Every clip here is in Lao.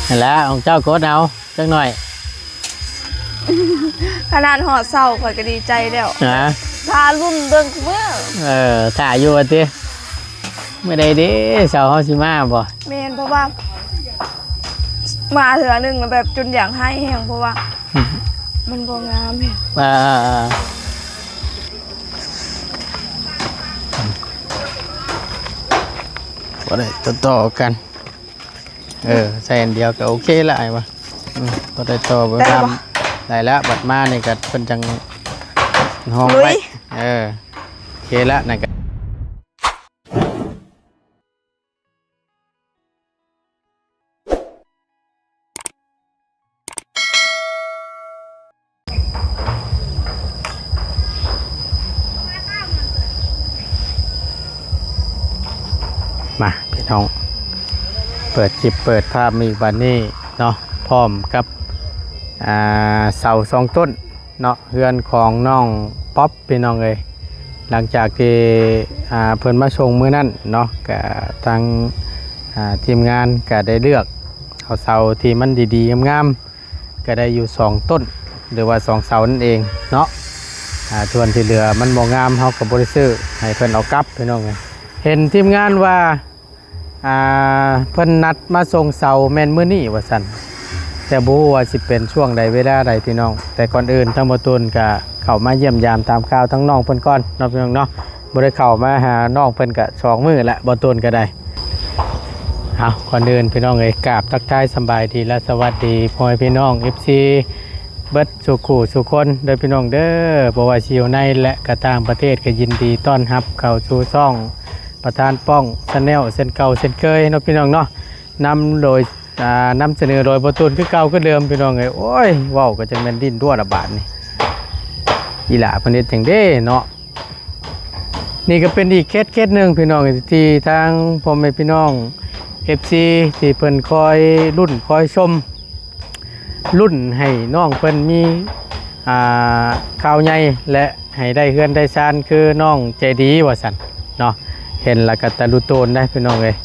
ຫັ້ນແຫຼະ ຂອງເຈົ້າກົດເອົາຈັກໜ້ອຍ. ຂະໜາດຮອດເຊົ້າຂ້ອຍກໍດີໃຈແລ້ວ. ຮະ? ຖ້າລຸ້ນເບິ່ງມື້. ເອີ ຖ້າຢູ່ວ່າຕິ ມື້ໃດເດ້ເຊົ້າເຮົາຊິມາບໍ່? ແມ່ນ ເພາະວ່າມາເທື່ອໜຶ່ງແລ້ວແບບຈົນຢາກໄຫ້ແຮງ ເພາະວ່າ ອືມ ມັນບໍ່ງາມແຮງ. ເອີໆໆ ບໍ່ໄດ້ຕໍ່ໆກັນ. ເອີ ໃສ່ອັນດຽວກໍໂອເຄລະອ້າຍວ່າ. ອືມ ບໍ່ໄດ້ຕໍ່ບໍ່ ໄດ້ແລ້ວບໍ່? ໄດ້ແລ້ວ ບັດມານີ້ກໍເພິ່ນຈັ່ງຫ້ອງໄວ້. ເອີ ໂອເຄລະນັ້ນກໍ ມາພີ່ນ້ອງ ເປີດຄລິບເປີດພາບອີກບາດນີ້ເນາະ ພ້ອມກັບ ອ່າ ເສົາສອງຕົ້ນເນາະ ເຮືອນຂອງນ້ອງປັອບ ພີ່ນ້ອງເອີຍ. ຫຼັງຈາກທີ່ ອ່າ ເພິ່ນມາສົ່ງມື້ນັ້ນເນາະ ກະທາງ ອ່າ ທີມງານກະໄດ້ເລືອກເອົາເສົາທີ່ມັນດີໆງາມໆ ກະໄດ້ຢູ່ສອງຕົ້ນ ຫຼືວ່າສອງເສົານັ້ນເອງເນາະ. ອ່າ ສ່ວນທີ່ເຫຼືອມັນບໍ່ງາມ ເຮົາກໍບໍ່ໄດ້ຊື້ ໃຫ້ເພິ່ນເອົາກັບ ພີ່ນ້ອງເອີຍ. ເຫັນທີມງານວ່າ ອ່າ ເພິ່ນນັດມາສົ່ງເສົາແມ່ນມື້ນີ້ວ່າຊັ້ນ ແຕ່ບໍ່ຮູ້ວ່າຊິເປັນຊ່ວງໃດເວລາໃດພີ່ນ້ອງ. ແຕ່ກ່ອນອື່ນທາງບ່າວຕູນກະເຂົ້າມາຢ້ຽມຢາມຖາມຂ່າວທາງນ້ອງເພິ່ນກ່ອນເນາະ ພີ່ນ້ອງເນາະ. ບໍ່ໄດ້ເຂົ້າມາຫານ້ອງເພິ່ນກະສອງມື້ແລ້ວ ບ່າວຕູນກະໄດ້. ເອົາ ກ່ອນອື່ນພີ່ນ້ອງເອີຍ ກາບທັກທາຍສະບາຍດີ ແລະ ສະຫວັດດີພໍ່ແມ່ພີ່ນ້ອງ ເອັຟຊີ ເບິດສູ່ຄູ່ສູ່ຄົນເດີພີ່ນ້ອງເດີ. ບໍ່ວ່າຊິຢູ່ໃນ ແລະ ກະຕ່າງປະເທດ ກະຍິນດີຕ້ອນຮັບເຂົ້າສູ່ຊ່ອງ ປະທານປ້ອງ Channel ເຊັ່ນເກົ່າເຊັ່ນເຄີຍເນາະ ພີ່ນ້ອງເນາະ. ນຳໂດຍ ອ່າ ນຳສະເໜີໂດຍບ່າວຕູນຄືເກົ່າຄືເດີມ ພີ່ນ້ອງເອີຍ. ໂອ້ຍ ເວົ້າກໍຈັ່ງແມ່ນດິ້ນດ້ວນລະບາດນີ້ ອີ່ຫຼ້າເພິ່ນເຮັດຫຍັງເດ້ເນາະ. ນີ້ກໍເປັນອີກເຄສເຄສໜຶ່ງ ພີ່ນ້ອງ ທີ່ທາງພໍ່ແມ່ພີ່ນ້ອງ ເອັຟຊີ ທີ່ເພິ່ນຄອຍລຸ້ນຄອຍຊົມ ລຸ້ນໃຫ້ນ້ອງເພິ່ນມີ ອ່າ ຂ່າວໃຫຍ່ ແລະ ໃຫ້ໄດ້ເຮືອນໄດ້ຊານຄືນ້ອງໃຈດີວ່າຊັ້ນເນາະ. ເຫັນແລ້ວກໍຕະລຸໂຕນໄດ໋ ພີ່ນ້ອງເອີຍ.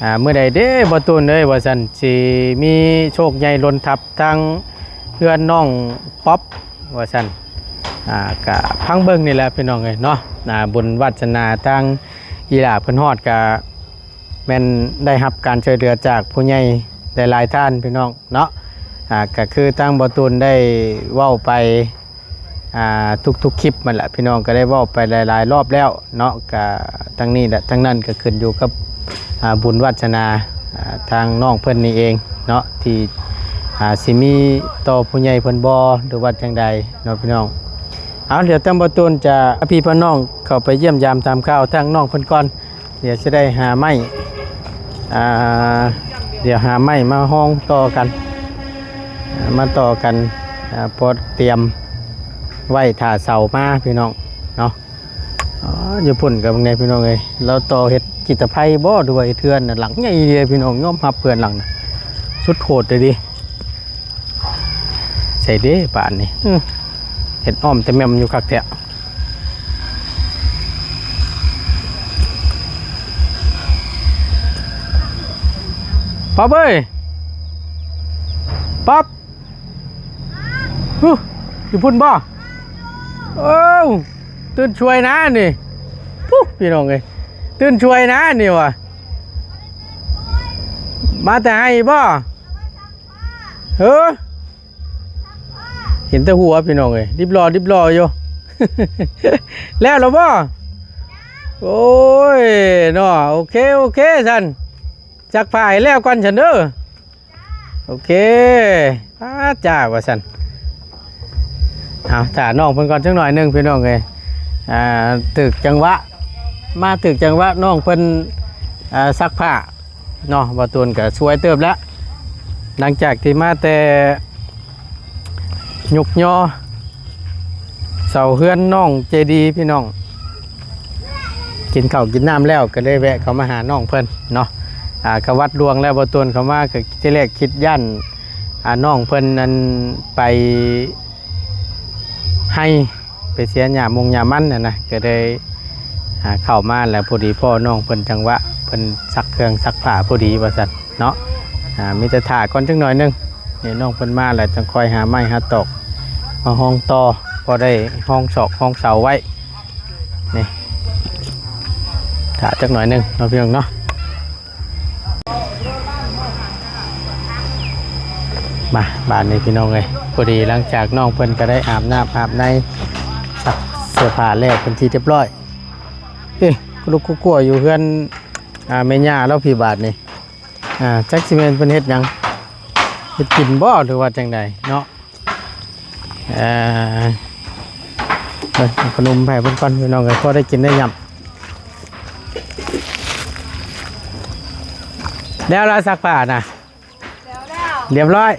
ອ່າ ມື້ໃດເດ້ບ່າວຕູນເອີຍວ່າຊັ້ນ ຊິມີໂຊກໃຫຍ່ຫຼົ່ນທັບທາງເຮືອນນ້ອງປັອບວ່າຊັ້ນ. ອ່າ ກະຟັງເບິ່ງນີ້ແຫຼະ ພີ່ນ້ອງເອີຍເນາະ. ອ່າ ບຸນວາດສະໜາທາງອີ່ຫຼ້າເພິ່ນຮອດ ກະແມ່ນໄດ້ຮັບການຊ່ວຍເຫຼືອຈາກຜູ້ໃຫຍ່ຫຼາຍໆທ່ານ ພີ່ນ້ອງເນາະ. ອ່າ ກະຄືທາງບ່າວຕູນໄດ້ເວົ້າໄປ ອ່າ ທຸກໆຄລິບຫັ້ນແຫຼະ ພີ່ນ້ອງກໍໄດ້ເວົ້າໄປຫຼາຍໆລອບແລ້ວເນາະ. ກະທັງນີ້ແຫຼະ ທັງນັ້ນກໍຂຶ້ນຢູ່ກັບ ອ່າ ບຸນວາດສະໜາ ອ່າ ທາງນ້ອງເພິ່ນນີ້ເອງເນາະ ທີ່ ອ່າ ຊິມີຕໍ່ຜູ້ໃຫຍ່ເພິ່ນບໍ່ ຫຼືວ່າຈັ່ງໃດເນາະ ພີ່ນ້ອງ. ເອົາ ດຽວທາງບ່າວຕູນຈະພາພີ່ພານ້ອງເຂົ້າໄປຢ້ຽມຢາມຖາມຂ່າວທາງນ້ອງເພິ່ນກ່ອນ. ດຽວຊິໄດ້ຫາໄມ້ ອ່າ ດຽວຫາໄມ້ມາຮອງຕໍ່ກັນ ມາຕໍ່ກັນ ອ່າ ພໍຕຽມໄວ້ຖ້າເສົາມາ ພີ່ນ້ອງເນາະ. ອໍ ຢູ່ພຸ້ນກໍເບິ່ງແດ່ ພີ່ນ້ອງເອີຍ ລາວຕໍ່ເຮັດກິດຕະໄພບໍ່ ຫຼືວ່າເຮັດເຮືອນນະ? ຫຼັງໃຫຍ່ເດ ພີ່ນ້ອງ ຍອມຮັບເຮືອນຫຼັງນະ ສຸດໂຫດເລີຍເດ. ໃສ່ເດ້ບາດນີ້ ເຮັດອ້ອມແຕ່ແມ່ມຢູ່ຄັກແທ້. ປັອບເອີຍ ປັອບ ຫື ຢູ່ພຸ້ນບໍ່? ເອີ ຕື່ນຊ່ວຍນະນີ້ ພຸ້ ພີ່ນ້ອງເອີຍ ຕື່ນຊ່ວຍນະນີ້ວ່າ ມາແຕ່ໄຮ່ບໍ່? ເຮີ ເຫັນແຕ່ຫົວ ພີ່ນ້ອງເອີຍ ລິບຫຼໍ່ລິບຫຼໍ່ຢູ່ ແລ້ວລະບໍ່? ໂອ້ຍເນາະ ໂອເຄ ໂອເຄຊັ້ນ ຊັກຜ້າໃຫ້ແລ້ວກ່ອນຊັ້ນເດີ ໂອເຄ ປ້າຈ້າວ່າຊັ້ນ. ເອົາ ຖ້ານ້ອງເພິ່ນກ່ອນຈັກໜ້ອຍໜຶ່ງ ພີ່ນ້ອງເອີຍ ອ່າ ຖືກຈັງຫວະ ມາຖືກຈັງຫວະ ນ້ອງເພິ່ນ ອ່າ ຊັກຜ້າ ເນາະ ບ່າວຕູນກໍຊ່ວຍເຕີບແລ້ວ ຫຼັງຈາກທີ່ມາແຕ່ຍົກຍໍເສົາເຮືອນນ້ອງເຈດີ ພີ່ນ້ອງ ກິນເຂົ້າກິນນ້ຳແລ້ວ ກໍເລີຍແວະເຂົ້າມາຫານ້ອງເພິ່ນເນາະ. ອ່າ ກະວັດລວງແລ້ວ ບ່າວຕູນເຂົ້າມາ ກໍທີແລກຄິດຢ້ານ ອ່າ ນ້ອງເພິ່ນນັ້ນໄປ ໄຮ່ ໄປເສຍຫຍ້າມົງຫຍ້າມັນຫັ້ນນະ ກໍເລີຍ ອ່າ ເຂົ້າມາແລ້ວ ພໍດີພໍ້ນ້ອງເພິ່ນ ຈັງຫວະເພິ່ນຊັກເຄື່ອງຊັກຜ້າພໍດີວ່າຊັ້ນເນາະ. ອ່າ ມີແຕ່ຖ້າກ່ອນຈັກໜ້ອຍໜຶ່ງ. ນີ້ນ້ອງເພິ່ນມາແລ້ວ ຈັ່ງຄ່ອຍຫາໄມ້ຫາຕອກມາຮອງຕໍ່ ພໍໄດ້ຮອງຊອກຮອງເສົາໄວ້. ນີ້ ຖ້າຈັກໜ້ອຍໜຶ່ງເນາະ ພີ່ນ້ອງເນາະ. ມາ ບາດນີ້ພີ່ນ້ອງເອີຍ ພໍດີຫຼັງຈາກນ້ອງເພິ່ນກໍໄດ້ອາບນ້ຳອາບໃນ ຊັກເສື້ອຜ້າແລ້ວເປັນທີ່ຮຽບຮ້ອຍ. ເອີ ກະລຸກກະກົວຢູ່ເຮືອນ ອ່າ ແມ່ຍ່າລາວພີ້ບາດນີ້. ອ່າ ຈັກຊິແມ່ນເພິ່ນເຮັດຫຍັງ ເຮັດກິນບໍ່ ຫຼືວ່າຈັ່ງໃດເນາະ. ເອີ ເບິ່ງເອົາຂະໜົມໄປໃຫ້ເພິ່ນກ່ອນ ພີ່ນ້ອງເອີຍ ພໍໄດ້ກິນໄດ້ຫຍ້ຳ. ແລ້ວລະ ຊັກຜ້ານະ? ແລ້ວແລ້ວ ຮຽບຮ້ອຍ.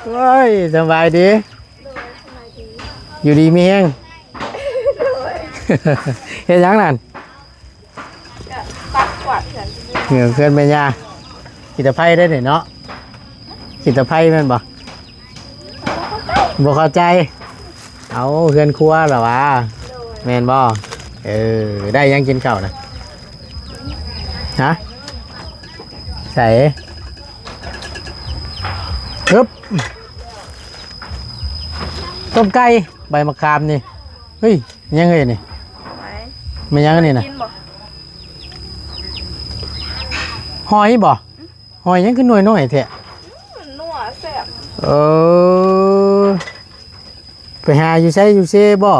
ໂອ້ຍ ສະບາຍດີ? ໂດຍ ສະບາຍດີ. ຢູ່ດີມີແຮງ? ໂດຍ. ເຮັດຫຍັງນັ້ນ? ກະປັດກວາດເຮືອນ ເຮືອນແມ່ຍ່າ. ຂີ້ຕະໄພໄດ໋ນີ້ເນາະ ຂີ້ຕະໄພແມ່ນບໍ່? ບໍ່ເຂົ້າໃຈ. ເອົາ ເຮືອນຄົວລະຫວາ? ໂດຍ. ແມ່ນບໍ່? ເອີ ໄດ້ຫຍັງກິນເຂົ້ານະ? ຮະ? ໃສ? ຮຶບ ຕົ້ມໄກ່ ໃບໝາກຂາມນີ້. ເຮີ້ຍ ຫຍັງເອີຍນີ້? ຫອຍ. ແມ່ນຫຍັງອັນນີ້ນະ? ກິນບໍ່? ຫອຍບໍ່? ຫອຍຫຍັງຄືໜ່ວຍນ້ອຍແທ້? ອືມ ມັນນົວແຊບ. ເອີ ໄປຫາຢູ່ໃສ ຢູ່ເຊບໍ່?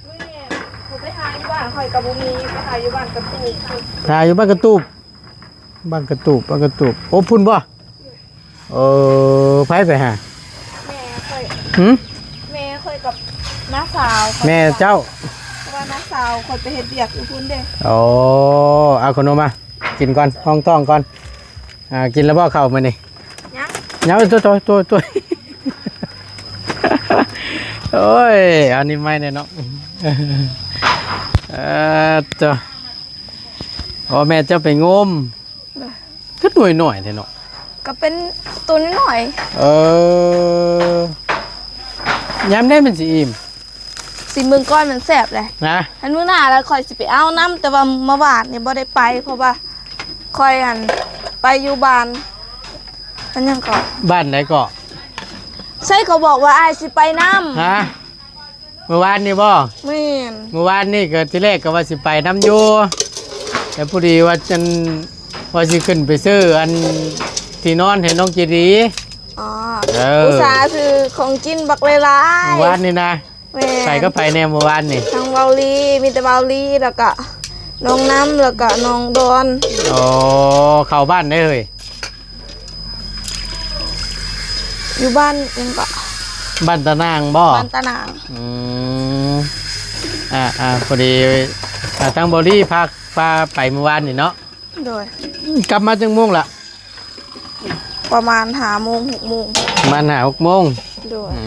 ແມ່ນ ຂ້ອຍໄປຫາຢູ່ບ້ານຂ້ອຍກໍບໍ່ມີ ໄປຫາຢູ່ບ້ານກະຕູບ ໄປຫາຢູ່ບ້ານກະຕູບ. ບ້ານກະຕູບ ບ້ານກະຕູບ ໂອ້ ພຸ້ນບໍ່? ເອີ ໃຜໄປຫາ? ແມ່ຂ້ອຍ. ຫື? ແມ່ຂ້ອຍກັບນ້າສາວ. ແມ່ເຈົ້າ? ເພາະວ່ານ້າສາວຂ້ອຍໄປເຮັດວຽກຢູ່ພຸ້ນເດ້. ໂອ້ ເອົາຂະໜົມມາກິນກ່ອນ ຮອງທ້ອງກ່ອນ. ອ່າ ກິນແລ້ວບໍ່ເຂົ້າມື້ນີ້? ຍັງ ຍັງ. ໂຕ ໂຕ ໂຕ ໂຕ ໂອ້ຍ ອັນນີ້ໃໝ່ແນ່ເນາະ. ເອີ ເຈົ້າ ໂອ້ ແມ່ເຈົ້າໄປງົມ. ໂດຍ. ຄືໜ່ວຍນ້ອຍແທ້ເນາະ? ກໍເປັນໂຕນ້ອຍໆ. ເອີ ຍາມໃດມັນຊິອີ່ມ? ຊິເບິ່ງກ່ອນ ມັນແຊບເດ້. ນະ? ຄັນມື້ໜ້າແລ້ວຂ້ອຍຊິໄປເອົານຳ ແຕ່ວ່າມາວານນີ້ບໍ່ໄດ້ໄປ ເພາະວ່າຂ້ອຍຫັ້ນໄປຢູ່ບ້ານ ອັນຫຍັງເກາະ? ບ້ານໃດເກາະ? ໃສກໍບອກວ່າອ້າຍຊິໄປນຳ. ຮະ? ມື້ວານນີ້ບໍ່? ແມ່ນ. ມື້ວານນີ້ກໍທີແລກກໍວ່າຊິໄປນຳຢູ່ ແຕ່ພໍດີວ່າຈັ່ນ ວ່າຊິຂຶ້ນໄປຊື້ອັນທີ່ນອນໃຫ້ນ້ອງເຈດີ. ອໍ ເອີ ອຸດສ່າຊື້ຂອງກິນບັກຫຼາຍໆ ມື້ວານນີ້ນະ. ແມ່ນ. ໄປກັບໃຜແດ່ມື້ວານນີ້? ທັງເບົາລີ ມີແຕ່ເບົາລີ ແລ້ວກະນ້ອງນ້ຳ ແລ້ວກະນ້ອງດອນ. ອໍ ເຂົ້າບ້ານໃດເຮີ້ຍ? ຢູ່ບ້ານຫຍັງເກາະ? ບ້ານຕານາງບໍ່? ບ້ານຕານາງ. ອືມ ອ່າໆ ພໍດີ ອ່າ ທາງເບົາລີພາ ພາໄປມື້ວານນີ້ເນາະ. ໂດຍ. ກັບມາຈັກໂມງລະ? ປະມານຫ້າໂມງ ຫົກໂມງ. ປະມານຫ້າຫົກໂມງ. ໂດຍ. ອື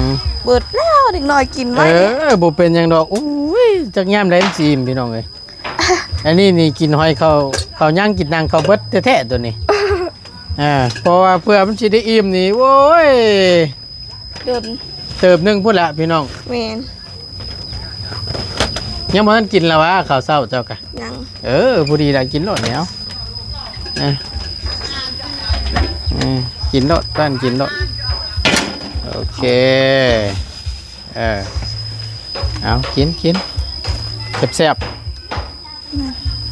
ມ ເບິດແລ້ວ ເດັກນ້ອຍກິນໄວ້. ເອີ ບໍ່ເປັນຫຍັງດອກ. ໂອ້ຍ ຈັກຍາມໃດມັນຊິອີ່ມ ພີ່ນ້ອງເອີຍ. ອັນນີ້ນີ້ກິນຫອຍເຂົ້າ ເຂົ້າຍັງກິນນັ່ງເຂົ້າເບິດແທ້ໆ ໂຕນີ້. ອ່າ ເພາະວ່າເພື່ອມັນຊິໄດ້ອີ່ມນີ້ ໂອ້ຍ ດົນເຕີບໜຶ່ງພຸ້ນລະ ພີ່ນ້ອງ. ແມ່ນ. ຍັງບໍ່ທັນກິນລະຫວາ ເຂົ້າເຊົ້າເຈົ້າກະ? ຍັງ. ເອີ ພໍດີລະ ກິນໂລດແລ້ວ. ເອີ ເອີ ກິນໂລດ ຕ້ອນກິນໂລດ. ໂອເຄ ເອີ ເອົາ ກິນ ກິນ ແຊບໆ.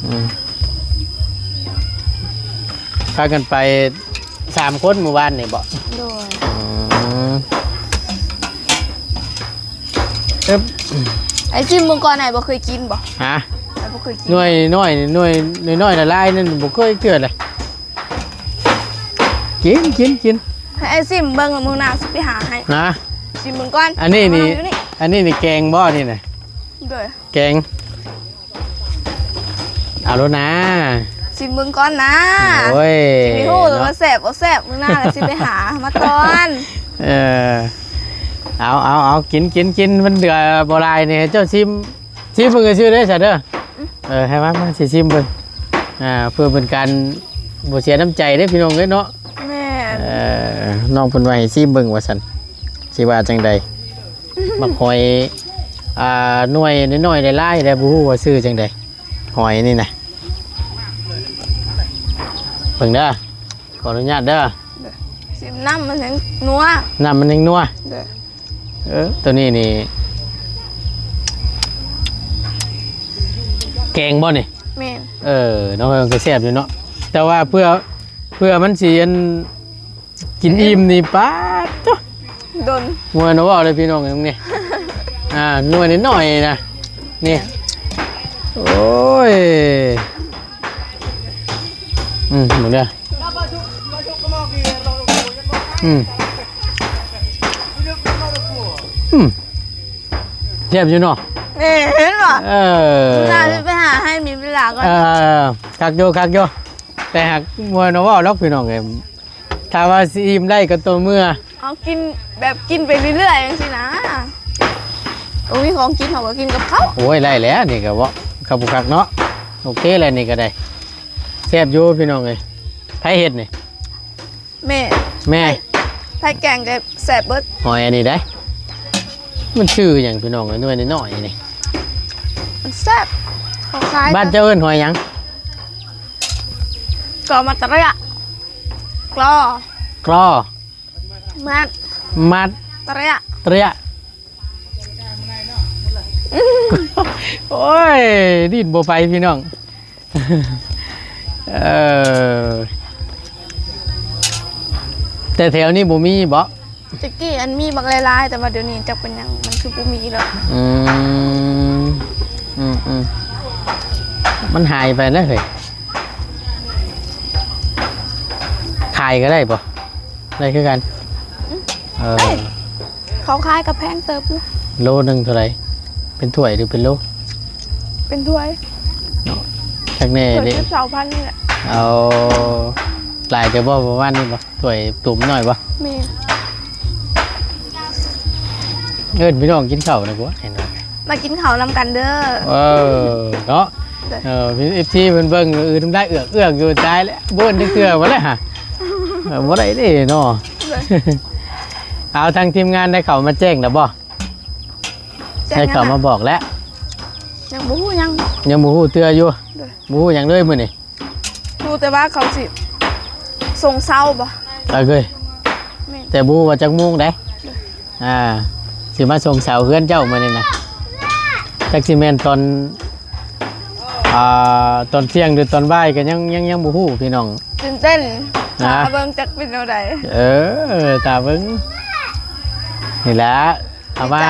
ອືມ ພາກັນໄປສາມຄົນມື້ວານນີ້ບໍ? ໂດຍ. ອືມ ເອີບ ໄອ້ຊິມເບິ່ງກ່ອນ ໄອ້ບໍ່ເຄີຍກິນບໍ? ຮະ? ໄອ້ບໍ່ເຄີຍກິນ. ໜ່ວຍນ້ອຍ ໜ່ວຍນ້ອຍໆ ຫຼາຍໆ ນັ້ນບໍ່ເຄີຍເທື່ອເລີຍ. ກິນ ກິນ ກິນ ໃຫ້ອ້າຍຊິມເບິ່ງ ມື້ໜ້າຊິໄປຫາໃຫ້. ນະ ຊິມເບິ່ງກ່ອນ. ອັນນີ້ນີ້ ອັນນີ້ນີ້ແກງບໍ່ນີ້ນະ? ໂດຍ ແກງ. ເອົາໂລດນາ ຊິມເບິ່ງກ່ອນນາ. ໂອ້ຍ ຊິໄດ້ຮູ້ວ່າແຊບບໍ່ແຊບ ມື້ໜ້າຊິໄປຫາມາຕອນ. ເອີ ເອົາ ເອົາ ເອົາ ກິນ ກິນ ກິນ ມັນເຫຼືອບໍ່ຫຼາຍນີ້ ເຈົ້າຊິມ ຊິມເບິ່ງຊື່ເດີ ຊະເດີ. ອືມ ເອີ ໃຫ້ມາ ມາ ຊິຊິມເບິ່ງ ອ່າ ເພື່ອເປັນການບໍ່ເສຍນ້ຳໃຈເດ້ ພີ່ນ້ອງເອີຍເນາະ. ແມ່ນ. ເອີ ນ້ອງເພິ່ນວ່າໃຫ້ຊິມເບິ່ງວ່າຊັ້ນ ຊິວ່າຈັ່ງໃດ? ໝາກຫອຍ ອ່າ ໜ່ວຍນ້ອຍໆ ຫຼາຍໆ ແຕ່ບໍ່ຮູ້ວ່າຊື່ຈັ່ງໃດ ຫອຍນີ້ນະ. ເບິ່ງເດີ. ຂໍອະນຸຍາດເດີ. ໂດຍ. ຊິມນ້ຳມັນແຮງນົວ. ນ້ຳມັນແຮງນົວ. ໂດຍ. ເອີ ໂຕນີ້ນີ້ ແກງບໍ່ນີ້? ແມ່ນ. ເອີ ນ້ອງເອີ ກໍແຊບຢູ່ເນາະ ແຕ່ວ່າເພື່ອ ເພື່ອມັນຊິອັນ ກິນອີ່ມນີ້ ປາດໂທ້ ດົນ ມ່ວນເວົ້າເລີຍພີ່ນ້ອງເອີຍນີ້. ອ່າ ໜ່ວຍນ້ອຍໆນະ ນີ້ ໂອ້ຍ ອືມ ເບິ່ງເດີ ອືມ ອືມ ແຊບຢູ່ເນາະ. ແມ່ນບໍ່? ເອີ ໜ້າຊິໄປຫາໃຫ້ມີເວລາກ່ອນ. ເອີ ຄັກຢູ່ ຄັກຢູ່ ແຕ່ຫາກມ່ວນເວົ້າດອກພີ່ນ້ອງເອີຍ. ຖ້າວ່າຊິອີ່ມໄດ້ກໍຕໍ່ເມື່ອ ເຮົາກິນແບບກິນໄປເລື້ອຍໆຈັ່ງຊີ້ນະ ບໍ່ມີຂອງກິນເຮົາກໍກິນກັບເຂົ້າ. ໂອ້ຍ ໄດ້ແລ້ວນີ້ກໍເວົ້າຄັກບໍ່ຄັກເນາະ. ໂອເຄແລ້ວນີ້ກໍໄດ້ ແຊບຢູ່ພີ່ນ້ອງເອີຍ. ໃຜເຮັດນີ້? ແມ່. ແມ່. ໃຜ ໃຜແກງກໍແຊບເບິດ. ຫອຍອັນນີ້ເດ້ ມັນຊື່ຫຍັງພີ່ນ້ອງເອີຍ? ໜ່ວຍນ້ອຍໆນີ້ ມັນແຊບ ເຂົາຂາຍ. ບ້ານເຈົ້າເອີ້ນຫອຍຫຍັງ? ກອມາຕະເຣຍ. ກລໍ ກລໍ ມັດ ມັດ ຕະເຣຍ ຕະເຣຍ. ໂອ້ຍ ດິ້ນບໍ່ໄປພີ່ນ້ອງ. ເອີ ແຕ່ແຖວນີ້ບໍ່ມີບໍ? ແຕ່ກີ້ອັນມີບັກຫຼາຍໆ ແຕ່ວ່າດຽວນີ້ຈັກເປັນຫຍັງມັນຄືບໍ່ມີແລ້ວ. ອືມ ອືມໆ ມັນຫາຍໄປນະເຮີ້ຍ. ຂາຍກໍໄດ້ບໍ? ໄດ້ຄືກັນ. ອືມ ເອີ ເອີຍ ເຂົາຂາຍກໍແພງເຕີບຢູ່. ໂລໜຶ່ງເທົ່າໃດ? ເປັນຖ້ວຍຫຼືເປັນໂລ? ເປັນຖ້ວຍເນາະ. ຈັກແນ່ເດ້? ສິບສອງພັນນີ້ແຫຼະ. ເອົາ ຫຼາຍແຕ່ບໍ່ ປະມານນີ້ບໍ່? ຖ້ວຍຕຸ່ມນ້ອຍບໍ່? ແມ່ນ. ເອີ້ນພີ່ນ້ອງກິນເຂົ້ານະກວ່າ ມາກິນເຂົ້ານຳກັນເດີ. ເອີ ເນາະ ເອີ ເອັຟຊີເພິ່ນເບິ່ງ ອື ນ້ຳລາຍເອືອກໆຢູ່. ຕາຍແລ້ວ ບໍ່ເອີ້ນຈັກເທື່ອບໍ່ແລ້ວຫະ. ເອີ ບໍ່ໄດ້ເດ້ເນາະ. ເອົາ ທາງທີມງານໄດ້ເຂົ້າມາແຈ້ງແລ້ວບໍ່? ແຈ້ງ ໄດ້ເຂົ້າມາບອກແລ້ວ. ຍັງບໍ່ຮູ້ຫຍັງ ຍັງບໍ່ຮູ້ເທື່ອຢູ່. ໂດຍ. ບໍ່ຮູ້ຫຍັງເລີຍມື້ນີ້. ຮູ້ແຕ່ວ່າເຂົາຊິສົ່ງເຊົ້າບໍ່? ໂອເຄ. ແມ່ນ. ແຕ່ບໍ່ຮູ້ວ່າຈັກໂມງໃດ. ໂດຍ. ອ່າ ຊິມາສົ່ງເສົາເຮືອນເຈົ້າມື້ນີ້ນະ. ຈັກຊິແມ່ນຕອນ ອ່າ ຕອນທ່ຽງ ຫຼື ຕອນບ່າຍ ກໍຍັງ ຍັງ ຍັງບໍ່ຮູ້ພີ່ນ້ອງ. ຕື່ນເຕັ້ນ. ນະ ຖ້າເບິ່ງຈັກເປັນແນວໃດ. ເອີ ຖ້າເບິ່ງ. ນີ້ແຫຼະ ເອົາມາ.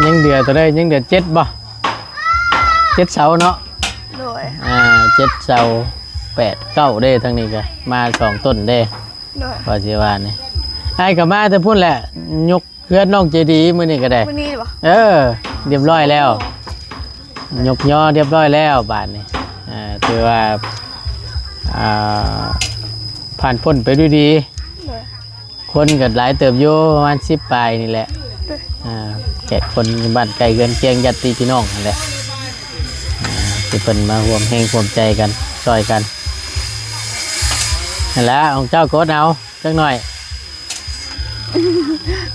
ຍັງເດືອເທົ່າໃດ? ຍັງເດືອເຈັດບໍ່? ເຈັດເສົາເນາະ. ໂດຍ. ອ່າ ເຈັດເສົາ ແປດ ເກົ້າເດ້. ທາງນີ້ກໍມາສອງຕົ້ນເດ້. ໂດຍ. ວ່າຊິວ່ານີ້ ອ້າຍກໍມາແຕ່ພຸ້ນແຫຼະ ຍົກເຮືອນນ້ອງເຈດີມື້ນີ້ກໍໄດ້. ມື້ນີ້ບໍ? ເອີ ຮຽບຮ້ອຍແລ້ວ. ຍົກຍໍຮຽບຮ້ອຍແລ້ວບາດນີ້. ອ່າ ຖືວ່າ ອ່າ ຜ່ານພົ້ນໄປດ້ວຍດີ. ໂດຍ. ຄົນກໍຫຼາຍເຕີບຢູ່ ປະມານສິບປາຍນີ້ແຫຼະ. ໂດຍ. ອ່າ ແຂກຄົນບ້ານໃກ້ເຮືອນຄຽງ ຍາດຕິພີ່ນ້ອງຫັ້ນແຫຼະ ອ່າ ທີ່ເພິ່ນມາຮ່ວມແຮງຮ່ວມໃຈກັນ ຊ່ອຍກັນ. ຫັ້ນລະ ຂອງເຈົ້າກໍອົດເອົາຈັກໜ້ອຍ.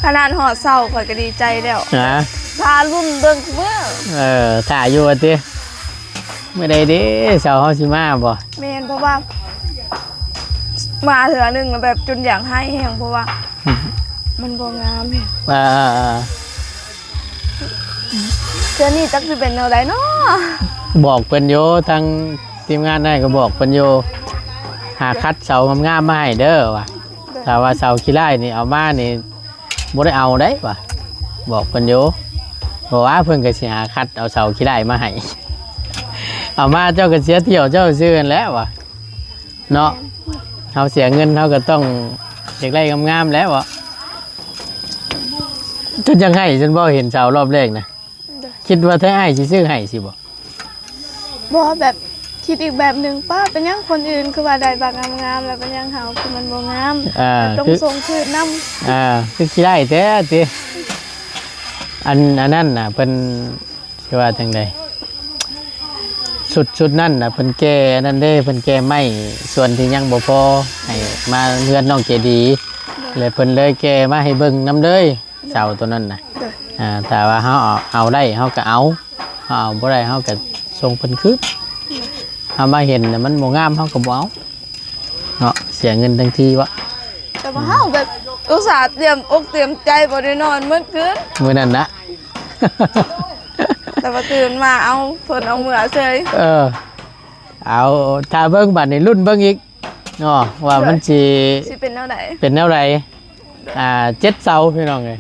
ຂະໜາດຮອດເຊົ້າຂ້ອຍກໍດີໃຈແລ້ວ. ຮະ? ຖ້າລຸ້ນເບິ່ງມື້. ເອີ ຖ້າຢູ່ວ່າຕິ ມື້ໃດເດ້ເຊົ້າເຮົາຊິມາບໍ່? ແມ່ນ ເພາະວ່າມາເທື່ອໜຶ່ງແລ້ວແບບຈົນຢາກໄຫ້ແຮງ ເພາະວ່າ ອືມ ມັນບໍ່ງາມແຮງ. ອ່າໆໆ ເທື່ອນີ້ຈັກຊິເປັນແນວໃດເນາະ? ບອກເພິ່ນຢູ່ ທາງທີມງານໃນກໍບອກເພິ່ນຢູ່ ຫາຄັດເສົາງາມໆມາໃຫ້ເດີວ່າ. ໂດຍ. ຖ້າວ່າເສົາຂີ້ຮ້າຍນີ້ເອົາມານີ້ ບໍ່ໄດ້ເອົາໄດ໋ວ່າ ບອກເພິ່ນຢູ່. ເພາະວ່າເພິ່ນກໍຊິຫາຄັດເອົາເສົາຂີ້ຮ້າຍມາໃຫ້ ເອົາມາເຈົ້າກໍເສຍທ່ຽວເຈົ້າຊື່ຫັ້ນແຫຼະວ່າ ເນາະ. ແມ່ນ. ເຮົາເສຍເງິນເຮົາກໍຕ້ອງຢາກໄດ້ງາມໆແຫຼະເວາະ. ຈົນຢາກໄຫ້ ຈົນບໍ່ເຫັນເສົາລອບແລກນະ. ໂດຍ. ຄິດວ່າແທ້ອ້າຍຊິຊື້ໃຫ້ຊິບໍ່? ບໍ່ ແບບຄິດອີກແບບໜຶ່ງ ປ້າ ເປັນຫຍັງຄົນອື່ນຄືວ່າໄດ້ບັກງາມໆ ແລ້ວເປັນຫຍັງເຮົາຄືມັນບໍ່ງາມ? ອ່າ ຕ້ອງ ຄື ສົ່ງຄືນນຳ. ອ່າ ຄືຂີ້ຮ້າຍແທ້ຕິ. ອັນ ອັນນັ້ນນະ ເພິ່ນຊິວ່າຈັ່ງໃດ? ຊຸດ ຊຸດນັ້ນນະ ເພິ່ນແກ່ອັນນັ້ນເດ້ ເພິ່ນແກ່ໄມ້ສ່ວນທີ່ຍັງບໍ່ພໍ ໃຫ້ມາເຮືອນນ້ອງເຈດີ ໂດຍ ແລ້ວເພິ່ນເລີຍແກ່ມາໃຫ້ເບິ່ງນຳເລີຍ. ເສົາໂຕນັ້ນນະ ໂດຍ ອ່າ ຖ້າວ່າເຮົາເອົາ ເອົາໄດ້ເຮົາກໍເອົາ ເຮົາເອົາບໍ່ໄດ້ເຮົາກໍສົ່ງເພິ່ນຄືນ ໂດຍ ເຮົາມາເຫັນນະມັນບໍ່ງາມເຮົາກໍບໍ່ເອົາເນາະ. ເສຍເງິນທັງທີວະ ແຕ່ວ່າເຮົາແບບອຸດສ່າຕຽມອົກຕຽມໃຈ ບໍ່ໄດ້ນອນໝົດຄືນ ມື້ນັ້ນນະ ແຕ່ວ່າຕື່ນມາ ເອົາ ເພິ່ນເອົາເມືອເສີຍ. ເອີ ເອົາ ຖ້າເບິ່ງບາດນີ້ ລຸ້ນເບິ່ງອີກເນາະ ວ່າ ໂດຍ ມັນຊິ ຊິເປັນແນວໃດ ເປັນແນວໃດ. ອ່າ ເຈັດເສົາພີ່ນ້ອງເອີຍ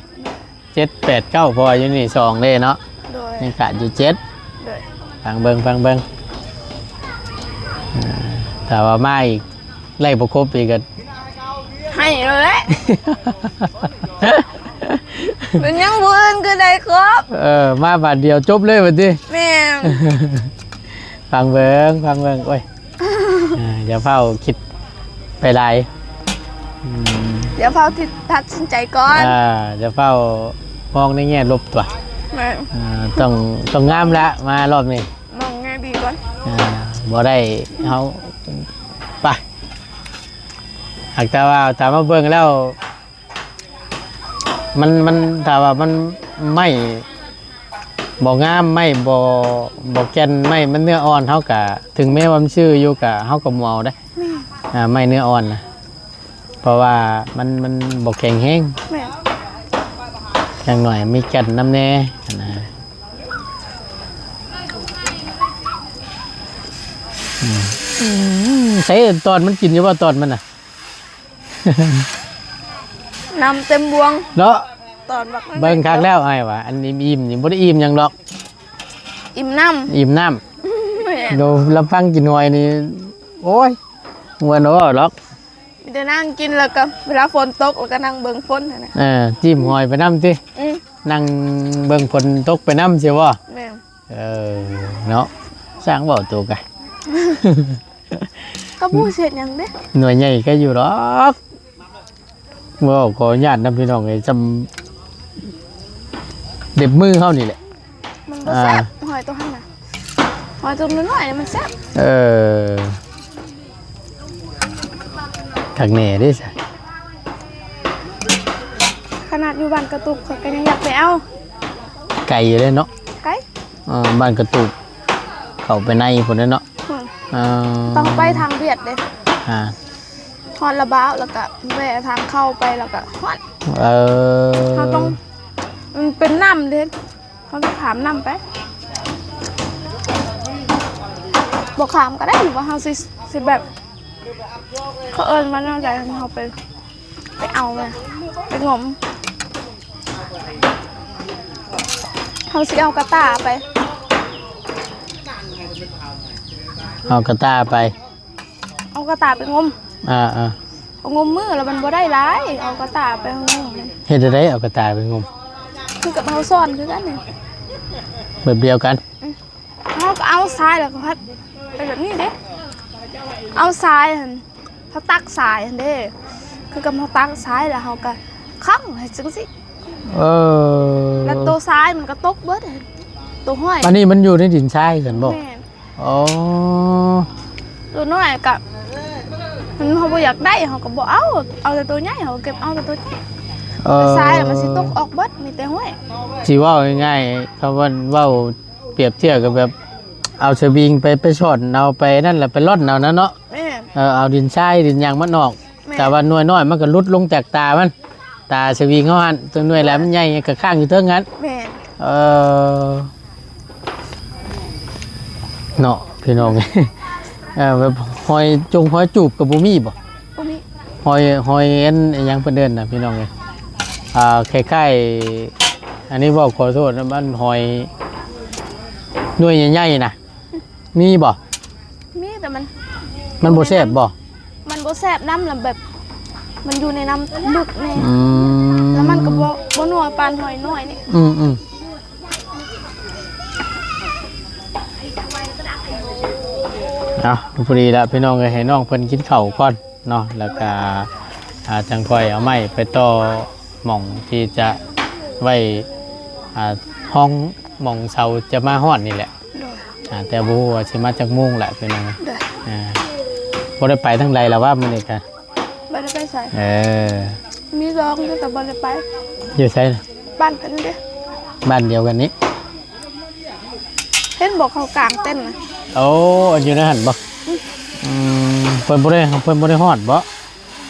ເຈັດ ແປດ ເກົ້າ ເພາະວ່າຢູ່ນີ້ສອງເດ້ເນາະ ໂດຍ ຍັງຂາດຢູ່ເຈັດ ໂດຍ ຟັງເບິ່ງ ຟັງເບິ່ງ ອ່າ ຖ້າວ່າມາອີກ ໄລ່ບໍ່ຄົບອີກກໍ ໃຫ້ເລີຍ ເປັນຫຍັງຜູ້ອື່ນຄືໄດ້ຄົບ ເອີ ມາບາດດຽວຈົບເລີຍບັດນີ້ ແມ່ນ ຟັງເບິ່ງ ຟັງເບິ່ງ ໂອ້ຍ ອ່າ ຢ່າຟ້າວຄິດໄປຫຼາຍ ອືມ ຢ່າຟ້າວຕັດສິນໃຈກ່ອນ ອ່າ ຢ່າຟ້າວມອງໃນແງ່ລົບຕົວະ ແມ່ນ ອ່າ ຕ້ອງ ຕ້ອງງາມລະ ມາຮອບນີ້ ມອງແງ່ດີກ່ອນ ອ່າ ບໍ່ໄດ້ ເຮົາ ໄປ ຫາກແຕ່ວ່າ ຖ້າມາເບິ່ງແລ້ວ ມັນ ມັນ ຖ້າວ່າມັນໄມ້ບໍ່ງາມ ໄມ້ບໍ່ ບໍ່ແກ່ນ ໄມ້ມັນເນື້ອອ່ອນ ເຮົາກະ ເຖິງແມ້ວ່າມັນຊື່ຢູ່ ກະ ເຮົາກະບໍ່ເອົາເດ້ ແມ່ນ ອ່າ ໄມ້ເນື້ອອ່ອນນະ ເພາະວ່າມັນ ມັນບໍ່ແຂງແຮງ ແມ່ນ ຢ່າງໜ້ອຍມີແກ່ນນຳແດ່ຫັ້ນນະ ອືມ ອືມ ໃສຕອນມັນກິນຢູ່ບໍ່ ຕອນມັນນະ? ນ້ຳເຕັມບ່ວງເນາະ ຕອນບັກນັ້ນ ເບິ່ງຄັກແລ້ວອ້າຍວ່າ ອັນອີ່ມໆນີ້ບໍ່ໄດ້ອີ່ມຫຍັງດອກ ອີ່ມນ້ຳ ອີ່ມນ້ຳ ແມ່ນ ໂດ ລຳພັງກິນຫອຍນີ້ ໂອ້ຍ ມ່ວນບໍ່ເວົ້າດອກ ມີແຕ່ນັ່ງກິນ ແລ້ວກໍເວລາຝົນຕົກ ແລ້ວກໍນັ່ງເບິ່ງຝົນຫັ້ນນະ ເອີ ຈິ້ມຫອຍໄປນຳຕິ ອືມ ນັ່ງເບິ່ງຝົນຕົກໄປນຳຊີ້ບໍ່ ແມ່ນ ເອີ ເນາະ ຊ່າງເວົ້າໂຕກະ ກໍບໍ່ເຮັດຫຍັງເດ້ ໜ່ວຍໃຫຍ່ກໍຢູ່ດອກ ເວົ້າຂໍອະນຸຍາດນຳພີ່ນ້ອງເອີຍ ຊ່ຳເລັບມືເຮົານີ້ແຫຼະ ມັນບໍ່ແຊບ ອ່າ ຫອຍໂຕຫັ້ນນະ ຫອຍໂຕນ້ອຍໆມັນແຊບ ເອີ ຄັກແນ່ເດ້ຊະ ຂະໜາດຢູ່ບ້ານກະຕຸກ ຂ້ອຍກໍຍັງຢາກໄປເອົາ ໄກຢູ່ເດ້ເນາະ ໄກ ເອີ ບ້ານກະຕຸກ ເຂົ້າໄປໃນພຸ້ນເດ້ເນາະ ອືມ ເອີ ຕ້ອງໄປທາງວຽດເດ້ ອ່າ ຮອດລະບາວ ແລ້ວກະແວ່ທາງເຂົ້າໄປ ແລ້ວກະຮອດ ເອີ ເຮົາຕ້ອງ ມັນເປັນນ້ຳເດ້ ເຮົາຕ້ອງຂ້າມນ້ຳໄປ ບໍ່ຂ້າມກໍໄດ້ ຫຼືວ່າເຮົາຊິ ຊິແບບ ເຂົາເອີ້ນວ່າແນວໃດ ເຮົາໄປ ໄປເອົາມາ ໄປງົມ ເຮົາຊິເອົາກະຕ່າໄປ ເອົາກະຕ່າໄປ ເອົາກະຕ່າໄປງົມ ອ່າໆ ເຮົາງົມມືແລ້ວມັນບໍ່ໄດ້ຫຼາຍ ເອົາກະຕ່າໄປ ເຮົາງົມ ເຮັດຈັ່ງໃດເອົາກະຕ່າໄປງົມ ຄືກັບເຮົາສອນຄືກັນນີ້ ແບບດຽວກັນ ອືມ ເຮົາກໍເອົາຊາຍ ແລ້ວກໍພັດໄປແບບນີ້ເດ້ ເອົາຊາຍຫັ້ນ ເຮົາຕັກຊາຍຫັ້ນເດ້ ຄືກັບເຮົາຕັກຊາຍ ແລ້ວເຮົາກໍຂັງໄວ້ຈັ່ງຊີ້ ເອີ ແລ້ວໂຕຊາຍມັນກໍຕົກເບິດ ໂຕຫ້ອຍ ອັນນີ້ມັນຢູ່ໃນດິນຊາຍຊັ້ນບໍ່? ແມ່ນ ອໍ ໂຕນ້ອຍກໍ ມັນ ເຮົາບໍ່ຢາກໄດ້ ເຮົາກໍບໍ່ເອົາ ເອົາແຕ່ໂຕໃຫຍ່ ເຮົາກໍເກັບເອົາແຕ່ໂຕໃຫຍ່ ເອີ ຊາຍມັນຊິຕົກອອກເບິດ ມີແຕ່ຫ້ອຍ ຊິເວົ້າງ່າຍໆ ຄຳວ່າເວົ້າ ປຽບທຽບກັບແບບເອົາສະວິງໄປ ໄປຊ່ອນເອົາໄປນັ້ນແຫຼະ ໄປລ່ອນເອົານັ້ນເນາະ ແມ່ນ ເອີ ເອົາດິນຊາຍດິນຫຍັງມັນອອກ ແມ່ນ ແຕ່ວ່າໜ່ວຍນ້ອຍມັນກໍຫຼຸດລົງຈາກຕາມັນ ຕາສະວິງເຮົາຫັ້ນ ຕົວໜ່ວຍແຫຼມມັນໃຫຍ່ກໍຄ້າງຢູ່ເທິງຫັ້ນ ແມ່ນ ເອີ ເນາະ ພີ່ນ້ອງ ເອີ ແບບຮອຍຈົງຮອຍຈູບກໍບໍ່ມີບໍ່? ບໍ່ມີ ຫອຍ ຫອຍອັນ ອີຫຍັງເພິ່ນເອີ້ນນະ ພີ່ນ້ອງເອີຍ ອ່າ ຄ້າຍໆ ອັນນີ້ເວົ້າຂໍໂທດນະ ມັນຫອຍໜ່ວຍໃຫຍ່ໆນະ ມີບໍ່? ມີ ແຕ່ມັນ ມັນບໍ່ແຊບບໍ່? ມັນບໍ່ແຊບນຳ ແລ້ວແບບ ມັນຢູ່ໃນນ້ຳເລິກແດ່ ອືມ ແລ້ວມັນກໍບໍ່ ບໍ່ນົວປານຫອຍນ້ອຍນີ້ ອືມໆ ເອົາ ພໍດີລະ ພີ່ນ້ອງເອີຍ ໃຫ້ນ້ອງເພິ່ນກິນເຂົ້າກ່ອນ ເນາະ ແລ້ວກະ ອ່າ ຈັ່ງຄ່ອຍເອົາໄມ້ໄປຕໍ່ໝ່ອງທີ່ຈະໄວ້ ອ່າ ຮອງໝ່ອງເສົາຈະມາຮອດນີ້ແຫຼະ ໂດຍ ອ່າ ແຕ່ບໍ່ຮູ້ວ່າຊິມາຈັກໂມງແຫຼະ ພີ່ນ້ອງ ໂດຍ ອ່າ ບໍ່ໄດ້ໄປທາງໃດລະວະມື້ນີ້ກະ ບໍ່ໄດ້ໄປໃສ ເອີ ມີລອງຢູ່ແຕ່ບໍ່ໄດ້ໄປ ຢູ່ໃສນະ? ບ້ານເພິ່ນເດ້ ບ້ານດຽວກັນນີ້ ເຫັນບໍ່ເຂົາກາງເຕັນນະ ໂອ້ ຢູ່ໃນຫັ້ນບໍ່? ອືມ ອືມ ເພິ່ນບໍ່ໄດ້ ເພິ່ນບໍ່ໄດ້ຮອດບໍ່?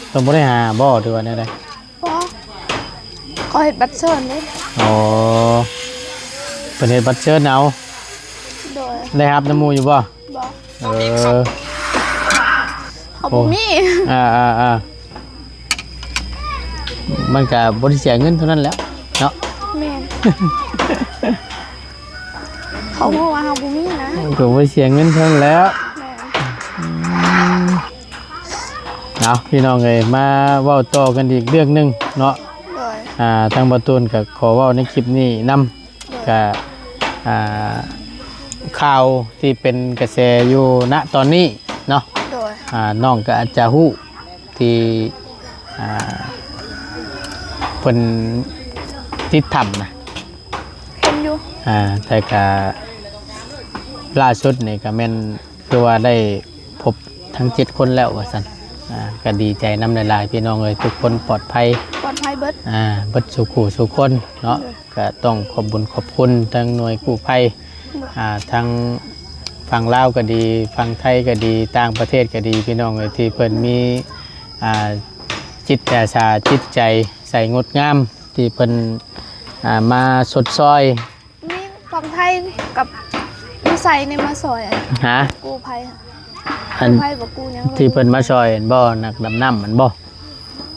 ເພິ່ນບໍ່ໄດ້ຫາບໍ່ ຫຼືວ່າແນວໃດ? ບໍ່ ເຂົາເຮັດບັດເຊີນເດ້. ອໍ ເພິ່ນເຮັດບັດເຊີນເອົາ. ໂດຍ. ໄດ້ຮັບນຳໝູ່ຢູ່ບໍ່? ບໍ່. ເອີ ເຮົາບໍ່ມີ. ອ່າໆໆ ມັນກະບໍ່ໄດ້ເສຍເງິນເທົ່ານັ້ນແຫຼະເນາະ. ແມ່ນ. ເຂົາຮູ້ວ່າເຮົາບໍ່ມີນະ. ມັນກະບໍ່ໄດ້ເສຍເງິນເທົ່ານັ້ນແຫຼະ. ແມ່ນ. ອືມ ເອົາ ພີ່ນ້ອງເອີຍ ມາເວົ້າຕໍ່ກັນອີກເລື່ອງໜຶ່ງເນາະ. ໂດຍ. ອ່າ ທາງບ່າວຕູນກະຂໍເວົ້າໃນຄລິບນີ້ນຳ. ໂດຍ. ກະ ອ່າ ຂ່າວທີ່ເປັນກະແສຢູ່ນະຕອນນີ້ເນາະ. ໂດຍ. ອ່າ ນ້ອງກະອາດຈະຮູ້ທີ່ ອ່າ ເພິ່ນຕິດຖ້ຳນະ. ເຫັນຢູ່. ອ່າ ແຕ່ກະລ່າສຸດນີ້ກະແມ່ນ ຄືວ່າໄດ້ພົບທັງເຈັດຄົນແລ້ວວ່າຊັ້ນ. ອ່າ ກະດີໃຈນຳຫຼາຍໆ ພີ່ນ້ອງເອີຍ ທຸກຄົນປອດໄພ ປອດໄພເບິດ. ອ່າ ເບິດສູ່ຄູ່ສູ່ຄົນເນາະ. ໂດຍ. ກະຕ້ອງຂອບບຸນຂອບຄຸນທັງໜ່ວຍກູ້ໄພ. ໂດຍ. ອ່າ ທັງຝັ່ງລາວກະດີ ຝັ່ງໄທກະດີ ຕ່າງປະເທດກະດີ ພີ່ນ້ອງເອີຍ ທີ່ເພິ່ນມີ ອ່າ ຈິດອາສາ ຈິດໃຈໃສງົດງາມ ທີ່ເພິ່ນ ອ່າ ມາຊົດຊ່ອຍ. ມີຝັ່ງໄທກັບຢູ່ໃສນີ້ມາຊ່ອຍ? ຮະ? ກູ້ໄພ ອັນ ກູ້ໄພບໍ່ກູ້ຫຍັງເລີຍ ທີ່ເພິ່ນມາຊ່ອຍຫັ້ນບໍ່? ນັກດຳນ້ຳຫັ້ນບໍ່?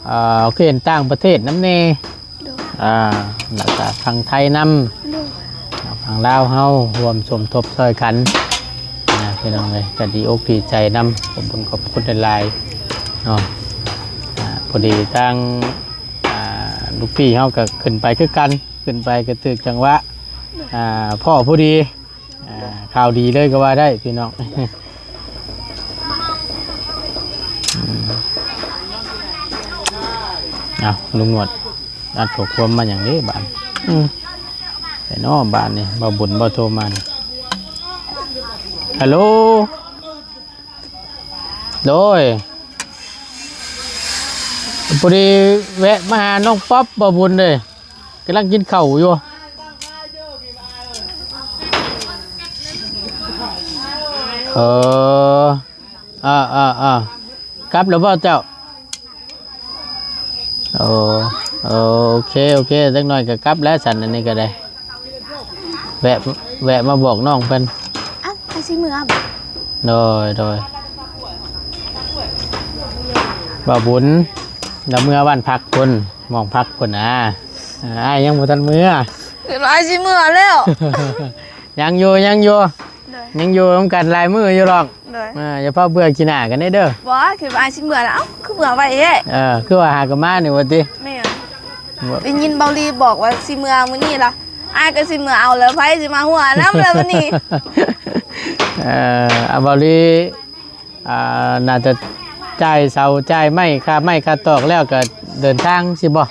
ເອີ ຄືເຫັນຕ່າງປະເທດນຳແດ່. ໂດຍ. ອ່າ ແລ້ວກະຝັ່ງໄທນຳ. ໂດຍ. ຝັ່ງລາວເຮົາຮ່ວມສົມທົບຊ່ອຍກັນນະ ພີ່ນ້ອງເອີຍ ກະດີອົກດີໃຈນຳ. ຂອບຄຸນຂອບຄຸນຫຼາຍໆເນາະ. ອ່າ ພໍດີທາງ ອ່າ ລູກພີ່ເຮົາກະຂຶ້ນໄປຄືກັນ. ຂຶ້ນໄປກະຖືກຈັງຫວະ ອ່າ ພໍ້ພໍດີ ອ່າ ຂ່າວດີເລີຍກະວ່າໄດ້ ພີ່ນ້ອງ. ອືມ ເອົາ ລຸງໜວດ ອັດຂໍ້ຄວາມມາຫຍັງເດ້ບາດ? ອືມ ໄປເນາະບາດນີ້ ບ່າວບຸນບໍ່ໂທມານີ້. ຮາໂຫຼ ໂດຍ ພໍດີແວະມາຫານ້ອງປັອບ ບ່າວບຸນເດ້ ກຳລັງກິນເຂົ້າຢູ່. ເອີ ອ່າໆໆ ກັບແລ້ວບໍ່ເຈົ້າ? ໂອ ໂອເຄ ໂອເຄ ຈັກໜ້ອຍກະກັບແລ້ວຊັ້ນ ອັນນີ້ກະໄດ້ ແວະ ແວະມາບອກນ້ອງເພິ່ນ. ອ້າວ ອ້າຍຊິເມືອບໍ່? ໂດຍ ໂດຍ ບ່າວບຸນລາວເມືອບ້ານພັກພຸ້ນ ໝ່ອງພັກພຸ້ນນາ. ອ້າຍຍັງບໍ່ທັນເມືອ. ຄືອ້າຍຊິເມືອແລ້ວ. ຍັງຢູ່ ຍັງຢູ່. ໂດຍ ຍັງຢູ່ນຳກັນຫຼາຍມື້ຢູ່ດອກ. ໂດຍ ອ່າ ຢ່າພາເບື່ອຂີ້ໜ້າກັນເດີ. ບໍ່ ຄືອ້າຍຊິເມືອແລ້ວ ເອົ້າ ຄືເມືອໄວແທ້? ເອີ ຄືວ່າຫາກະມານີ້ວ່າຕິ? ແມ່ນ ໄດ້ຍິນເບົາລີບອກວ່າຊິເມືອມື້ນີ້ລະ ອ້າຍກະຊິເມືອເອົາແລ້ວ ໃຜຊິມາຫົວນຳລະມື້ນີ້? ເອີ ອາ ເບົາລີ ອ່າ ໜ້າຈະຈ່າຍເສົາຈ່າຍໄມ້ ຄ່າໄມ້ຄ່າຕອກແລ້ວກະເດີນທາງຊິບໍ່?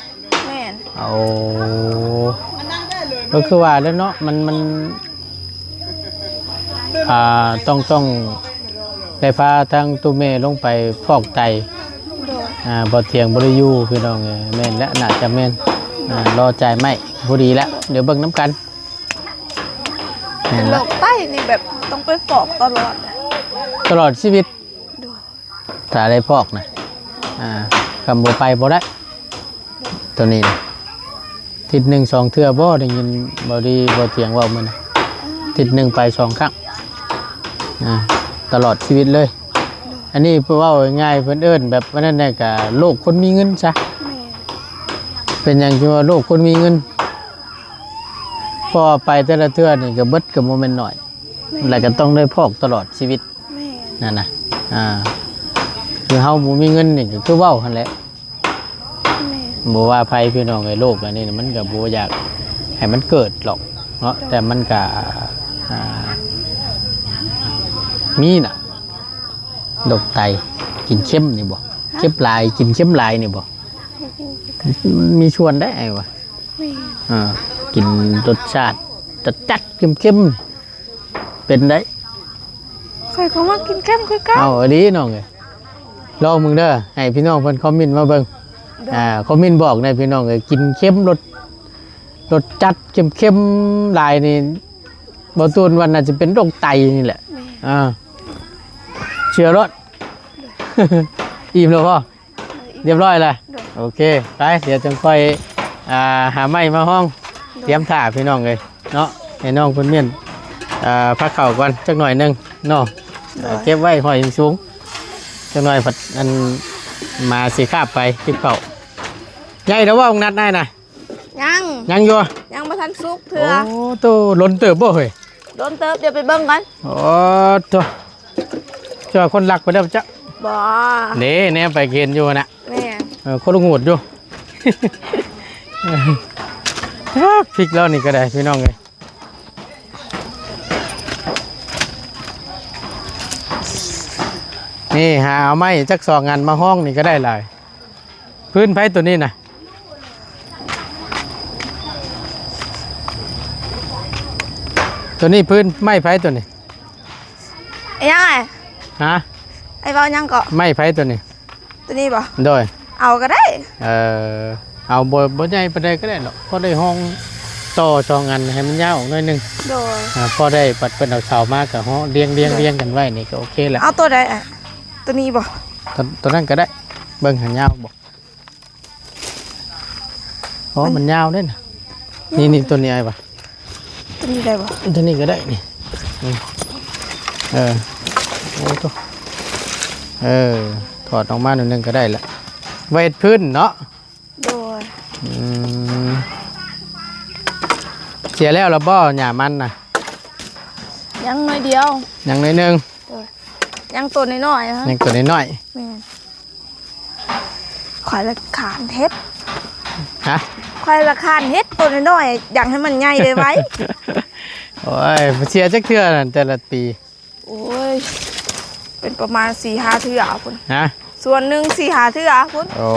ແມ່ນ ໂອ້ ກະຄືວ່າແລ້ວເນາະ ມັນ ມັນ ອ່າ ຕ້ອງ ຕ້ອງໄດ້ພາທາງຕູ້ແມ່ລົງໄປຟອກໄຕ. ໂດຍ ອ່າ ບໍ່ຖຽງບໍ່ໄດ້ຢູ່ ພີ່ນ້ອງເອີຍ. ແມ່ນແຫຼະ ໜ້າຈະແມ່ນ ອ່າ ລໍຈ່າຍໄມ້ ພໍດີແລ້ວ ດຽວເບິ່ງນຳກັນ. ແມ່ນລະ ໂລກໄຕນີ້ແບບຕ້ອງໄປຟອກຕະຫຼອດ ຕະຫຼອດຊີວິດ. ໂດຍ ຖ້າໄດ້ຟອກນະ ອ່າ ຄັນບໍ່ໄປບໍ່ໄດ້ ໂຕນີ້ນະ. ທິດໜຶ່ງສອງເທື່ອບໍ່? ໄດ້ຍິນເບົາລີ ເບົາຖຽງເວົ້າມື້ນະ ທິດໜຶ່ງໄປສອງຄັ້ງ ອ່າ ຕະຫຼອດຊີວິດເລີຍ. ໂດຍ ອັນນີ້ເວົ້າງ່າຍໆ ເພິ່ນເອີ້ນແບບວ່ານັ້ນແຫຼະ ກະໂລກຄົນມີເງິນຊະ. ແມ່ນ ເປັນຫຍັງຈຶ່ງວ່າໂລກຄົນມີເງິນ? ເພາະວ່າໄປແຕ່ລະເທື່ອນີ້ກະເບິດກະບໍ່ແມ່ນໜ້ອຍ. ແມ່ນ ແລ້ວກະຕ້ອງໄດ້ຟອກຕະຫຼອດຊີວິດ. ແມ່ນ ນັ້ນນະ ອ່າ ຄືເຮົາບໍ່ມີເງິນນີ້ກະຄືເວົ້າຫັ້ນແຫຼະ. ແມ່ນ ບໍ່ວ່າໃຜ ພີ່ນ້ອງເອີຍ ໂລກອັນນີ້ມັນກະບໍ່ຢາກໃຫ້ມັນເກີດຫຼອກເນາະ. ໂດຍ ແຕ່ມັນກະ ອ່າ ມີນະ ໂລກໄຕ ກິນເຄັມນີ້ບໍ່? ຮະ? ເຄັມຫຼາຍ ກິນເຄັມຫຼາຍນີ້ບໍ່? ບໍ່ຮູ້ຄືກັນ ມັນມີສ່ວນໄດ໋ອ້າຍວ່າ. ແມ່ນ ເອີ ກິນລົດຊາດຈັດໆ ເຄັມໆ ເປັນໄດ໋. ຂ້ອຍກະມັກກິນເຄັມຄືກັນ. ເອົາອີ່ຫຼີນ້ອງເອີຍ ລອງເບິ່ງເດີ ໃຫ້ພີ່ນ້ອງເພິ່ນຄອມເມັນມາເບິ່ງ. ໂດຍ ອ່າ ຄອມເມັນບອກແດ່ພີ່ນ້ອງເອີຍ ກິນເຄັມ ລົດ ລົດຈັດ ເຄັມໆຫຼາຍນີ້ ບ່າວຕູນວ່າໜ້າຈະເປັນໂລກໄຕນີ້ແຫຼະ. ແມ່ນ ອ່າ ເຊື່ອໂລດ. ໂດຍ ອີ່ມແລ້ວບໍ່? ເອີ ຮຽບຮ້ອຍແລ້ວ. ໂດຍ ໂອເຄ ໄປ ດຽວຈັ່ງຄ່ອຍ ອ່າ ຫາໄມ້ມາຮອງ. ໂດຍ ຕຽມຖ້າພີ່ນ້ອງເອີຍເນາະ ໃຫ້ນ້ອງເພິ່ນມ້ຽນ ອ່າ ພາເຂົ້າກ່ອນຈັກໜ້ອຍໜຶ່ງເນາະ. ໂດຍ ເກັບໄວ້ຫ້ອຍສູງໆ ຈັກໜ້ອຍພັດ ອັນ ໝາຊິຄາບໄປເກັບເຂົ້າ. ໃຫຍ່ແລ້ວບໍ່ ບັກນັດນາຍນະ? ຍັງ ຍັງຢູ່ ຍັງບໍ່ທັນສຸກເທື່ອ. ໂອ້ໂຕ ດົນເຕີບບໍ່ເຮີ້ຍ? ດົນເຕີບ ດຽວໄປເບິ່ງກັນ. ໂອ້ໂຕ ເຈົ້າຄົນລັກໄປແລ້ວເຈົ້າ? ບໍ່ ເດ້ ແນມໄປເຫັນຢູ່ນະ. ແມ່ນ ເອີ ຄົນລະຫູດຢູ່. ພິກແລ້ວນີ້ກໍໄດ້ພີ່ນ້ອງເອີຍ. ນີ້ ຫາເອົາໄມ້ຈັກສອງອັນມາຮອງນີ້ກໍໄດ້ຫຼາຍ. ພື້ນໃຜໂຕນີ້ນະ? ໂຕນີ້ພື້ນໄມ້ໃຜໂຕນີ້? ອີຫຍັງອ້າຍ? ຮະ? ອ້າຍເວົ້າຫຍັງເກາະ? ໄມ້ໃຜໂຕນີ້? ໂຕນີ້ບໍ່? ໂດຍ ເອົາກໍໄດ້. ເອີ ເອົາບໍ່ ບໍ່ໃຫຍ່ປານໃດກໍໄດ້ດອກ ພໍໄດ້ຮອງຕໍ່ສອງອັນໃຫ້ມັນຍາວອອກໜ້ອຍໜຶ່ງ. ໂດຍ ອ່າ ພໍໄດ້ ບັດເພິ່ນເອົາເສົາມາກໍຮອງລຽງໆ ໂດຍ ລຽງກັນໄວ້ນີ້ກໍໂອເຄແລ້ວ. ເອົາໂຕໃດອ້າຍ? ໂຕນີ້ບໍ່? ໂຕ ໂຕນັ້ນກໍໄດ້. ເບິ່ງຫາຍາວບໍ່? ອໍ ມັນຍາວເດ້ນະ. ນີ້ ນີ້ ໂຕນີ້ອ້າຍວ່າ ໂຕນີ້ໄດ້ບໍ່? ໂຕນີ້ກໍໄດ້ນີ້. ອືມ ເອີ ໂອ້ໂຕ ເອີ ຖອດອອກມາໜ້ອຍໜຶ່ງກໍໄດ້ລະ ໄວ້ເຮັດພື້ນເນາະ. ໂດຍ ອືມ ເສຍແລ້ວລະບໍ່ ຫຍ້າມັນນະ? ຍັງໜ້ອຍດຽວ ຍັງໜ້ອຍໜຶ່ງ. ໂດຍ ຍັງໂຕນ້ອຍໆນະ ຍັງໂຕນ້ອຍໆ. ແມ່ນ ຂ້ອຍລະຄານເຮັດ. ຮະ? ຂ້ອຍລະຄານເຮັດໂຕນ້ອຍໆ ຢາກໃຫ້ມັນໃຫຍ່ໄວໆ. ໂອ້ຍ ບໍ່ເສຍຈັກເທື່ອນັ້ນແຕ່ລະປີ. ໂອ້ຍ ເປັນປະມານສີ່ຫ້າເທື່ອພຸ້ນ. ຮະ? ສ່ວນໜຶ່ງສີ່ຫ້າເທື່ອພຸ້ນ. ໂອ້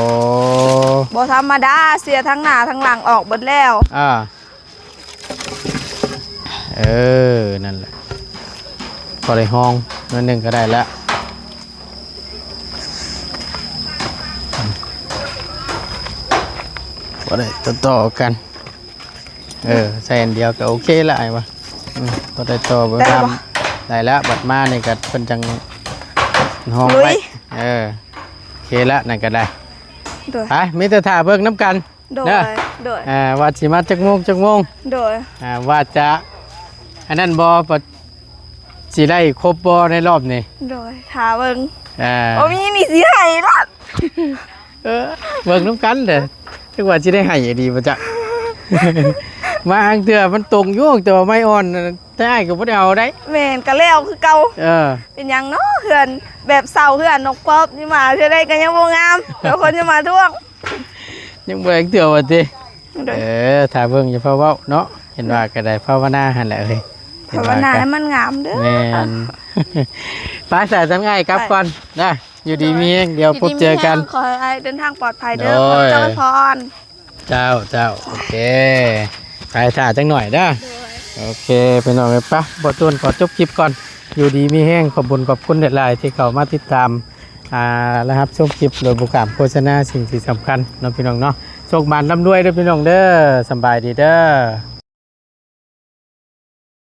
ບໍ່ທຳມະດາ ເສຍທັງໜ້າທັງຫຼັງອອກເບິດແລ້ວ. ອ່າ ເອີ ນັ້ນແຫຼະ ພໍໄດ້ຮອງໜ້ອຍໜຶ່ງກໍໄດ້ລະ ພໍໄດ້ຕໍ່ໆກັນ. ເອີ ໃສ່ອັນດຽວກໍໂອເຄລະອ້າຍວ່າ. ອືມ ພໍໄດ້ຕໍ່ເບິ່ງ ໄດ້ແລ້ວບໍ່? ໄດ້ແລ້ວ ບັດມານີ້ກໍເພິ່ນຈັ່ງຮອງໄວ້. ເອີ ໂອເຄລະ ນັ້ນກໍໄດ້. ໂດຍ ໄປ ມີແຕ່ຖ້າເບິ່ງນຳກັນ. ໂດຍ ເດີ ໂດຍ ອ່າ ວ່າຊິມາຈັກໂມງ ຈັກໂມງ. ໂດຍ ອ່າ ວ່າຈະອັນນັ້ນບໍ່ ວ່າຊິໄດ້ຄົບບໍ່ໃນລອບນີ້. ໂດຍ ຖ້າເບິ່ງ ອ່າ ບໍ່ມີນີ້ຊິໃຫ້ລະ. ເອີ ເບິ່ງນຳກັນເດີ ຈັກວ່າຊິໄດ້ໃຫ້ອີ່ຫຼີບໍ່ຈັກ. ມາອັງເທື່ອມັນຕົງຢູ່ ແຕ່ວ່າໄມ້ອ່ອນ ແຕ່ອ້າຍກໍບໍ່ໄດ້ເອົາໄດ໋. ແມ່ນ ກໍແລ້ວຄືເກົ່າ. ເອີ ເປັນຫຍັງເນາະ ເຮືອນແບບເຊົ່າ ເຮືອນນົກປອບນີ້ ມາເທື່ອໃດກໍຍັງບໍ່ງາມ ແລ້ວຄົນຈະມາທວງ. ຍັງບໍ່ໄດ້ເທື່ອວ່າຕິ. ໂດຍ ເອີ ຖ້າເບິ່ງຢ່າຟ້າວເວົ້າເນາະ ເຫັນວ່າກໍໄດ້ພາວະນາຫັ້ນແຫຼະເອີຍ. ພາວະນາໃຫ້ມັນງາມເດີ. ແມ່ນ ໄປ ສາຍທາງອ້າຍກັບກ່ອນນະ ຢູ່ດີມີແຮງ ດຽວພົບເຈີກັນ. ຂໍໃຫ້ອ້າຍເດີນທາງປອດໄພເດີ. ໂດຍ ຂໍເຈົ້າອວຍພອນ. ເຈົ້າ ເຈົ້າ ໂອເຄ ໄປຖ້າຈັກໜ້ອຍເດີ. ໂດຍ ໂອເຄ ພີ່ນ້ອງເອີຍ ປະ ບໍ່ຕົນຂໍຈົບຄລິບກ່ອນ. ຢູ່ດີມີແຮງ ຂອບບຸນຂອບຄຸນຫຼາຍໆ ທີ່ເຂົ້າມາຕິດຕາມ ອ່າ ແລະ ຮັບຊົມຄລິບໂດຍບໍ່ຂ້າມໂຄສະນາ. ສິ່ງທີ່ສຳຄັນເນາະ ພີ່ນ້ອງເນາະ ໂຊກໝານລ່ຳລວຍເດີ ພີ່ນ້ອງເດີ. ສຳບາຍດີເດີ.